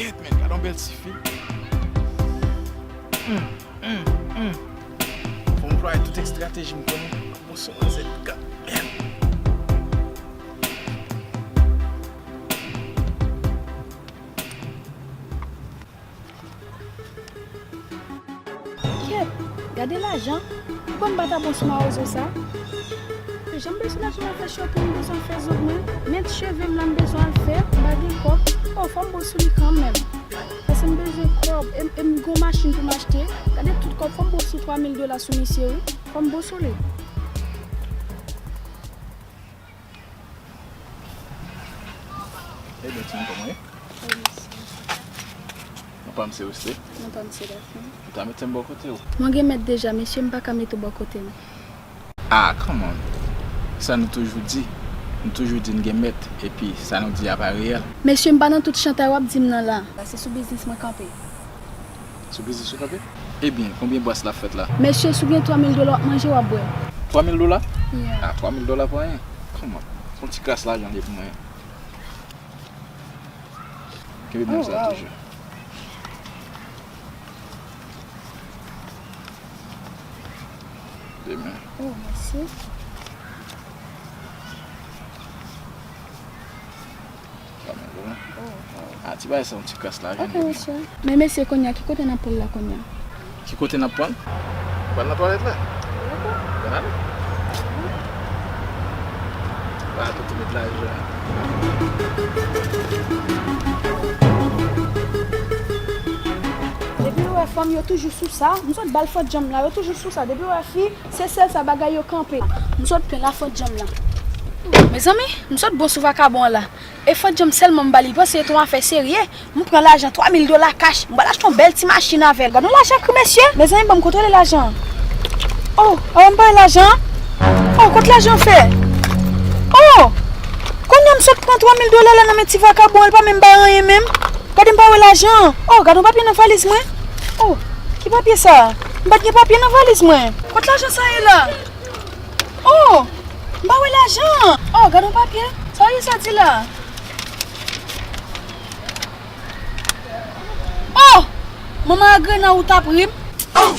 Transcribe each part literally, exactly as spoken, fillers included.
Kèt, men, gade yon bèl tifi. Mm, mm, mm. Fò m anplwaye tout estrateji m konnen pou m sou manzè. Gad, men. Kèt, gade lajan. Ou konn m pa ta bon sou mawozo sa? Jan m bezwen lajan m al fè shopping, m bezwen fè zong mwen. Menm cheve m la m bezwen al fè, m pa gen kòb. Oh, fò m bon sou li kanmenm. Paske m bezwen kòb, e, e m gon machin pou m achte. Gade tout kòb, fò m bon sou twa mil dola sou misye, wi. Fò m bon sou li. Ebyen, timoun, kòman w ye? Wi, mesye. Non pa m se Wesley. Non pa m se Daphne. Ou ta mete m bò kote w. Mwen gen mèt deja, mesye, m pa ka mete w bò kote m. Ah, come on. Sa nou toujou di. Nou toujou di n gen mèt, epi sa nou di a pa reyèl. Mesye, m pa nan tout chantay w ap di m nan la. La, se sou biznis mwen kanpe. Sou biznis ou kanpe? Ebyen, konbyen bwès l ap fèt la? Mesye, si w gen twa mil dola, w ap manje, w ap bwè. Twa mil dola? Yeah. Ah, twa mil dola pa anyen. Come on. Se yon ti kras lajan l ye pou mwen. Kenbe menm sa toujou. Demen. Oh, mèsi. Twa mil dola. Oh, oh. Ah, ti bagay sa, yon ti kras lajan. Ok, mesye. Men mesye, kounye a, ki kote n ap pran l la kounye a? Ki kote n ap pran l? Pran l nan twalèt la. Bon, n ale. Pa tou te met lajan. Depi yo wè fanm yo toujou sou sa, m sot ba l fòt janm la, yo toujou sou sa. Depi yo wè fi, se sèl sa bagay yo kanpe. M sot plen la fòt janm la. Mezanmi, m sot bon sou vakabon an la. E fòt janm sèlman m ba li, li panse se yon afè serye. M pran lajan twa mil dola kach, m pral achte yon bèl ti machin avè l. Gad yon lajan kri mesye. Mezanmi, ban m kontwole lajan an. Oh, oh, m pa wè lajan an. Oh, kot lajan an fè? Oh, kounye a m sot pran twa mil dola la nan men ti vakabon an, li pa menm bay anyen menm. Gade m pa wè lajan an. Oh, gad yon papye nan valiz mwen. Oh, ki papye sa? M pa t gen papye nan valiz mwen. Kot lajan sa ye la? Oh, m pa wè lajan an. Oh, gad yon papye. Sa w ye sa di la? Oh! Manman Agrena ou t ap ri m. Oh!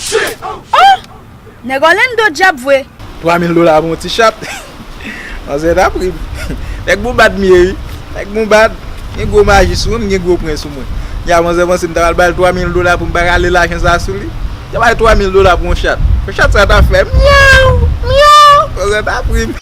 Nèg Orlando dyab vre. Twa mil dola pou yon ti chat. Manzè t ap ri m. Nèg Boubad m ye wi. Nèg Boubad. Gen gwo maji sou mwen, m gen gwo pwen sou mwen. Nya manzè panse m ta pral ba l twa mil dola pou m pa rale lajan sa sou li. Te bay twa mil dola pou yon chat. Yon chat sa t ap fè myaw, myaw. Manzè t ap ri m.